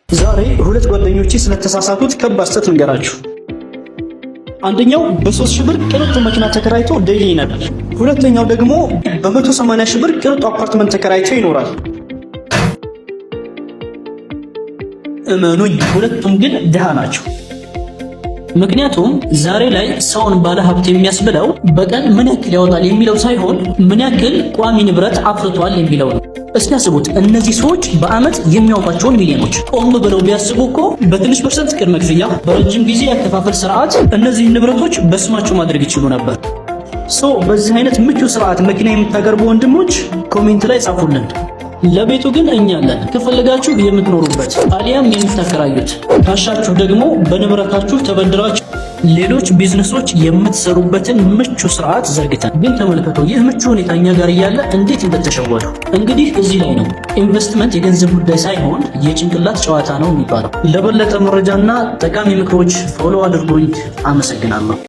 ዛሬ ሁለት ጓደኞቼ ስለተሳሳቱት ከባድ ስህተት ልንገራችሁ። አንደኛው በ3,000 ብር ቅንጡ መኪና ተከራይቶ daily ይነዳል። ሁለተኛው ደግሞ በ180,000 ብር ቅንጡ አፓርትመንት ተከራይቶ ይኖራል። እመኑኝ፣ ሁለቱም ግን ድሃ ናቸው። ምክንያቱም ዛሬ ላይ ሰውን ባለ ሀብት የሚያስብለው በቀን ምን ያክል ያወጣል የሚለው ሳይሆን ምን ያክል ቋሚ ንብረት አፍርቷል የሚለው ነው። እስኪ ያስቡት፣ እነዚህ ሰዎች በአመት የሚያወጧቸውን ሚሊዮኖች ቆም ብለው ቢያስቡ እኮ በትንሽ percent ቅድመ ክፍያ፣ በረጅም ጊዜ ያከፋፈል ስርዓት እነዚህን ንብረቶች በስማቸው ማድረግ ይችሉ ነበር። So በዚህ አይነት ምቹ ስርዓት መኪና የምታቀርቡ ወንድሞች comment ላይ ጻፉልን። ለቤቱ ግን እኛ አለን። ከፈለጋችሁ የምትኖሩበት አሊያም የምታከራዩት፣ ካሻችሁ ደግሞ በንብረታችሁ ተበድራችሁ ሌሎች ቢዝነሶች የምትሰሩበትን ምቹ ስርዓት ዘርግተን። ግን ተመልከቱ፣ ይህ ምቹ ሁኔታ እኛ ጋር እያለ እንዴት እንደተሸወዱ። እንግዲህ እዚህ ላይ ነው ኢንቨስትመንት የገንዘብ ጉዳይ ሳይሆን የጭንቅላት ጨዋታ ነው የሚባለው። ለበለጠ መረጃና ጠቃሚ ምክሮች follow አድርጉኝ። አመሰግናለሁ።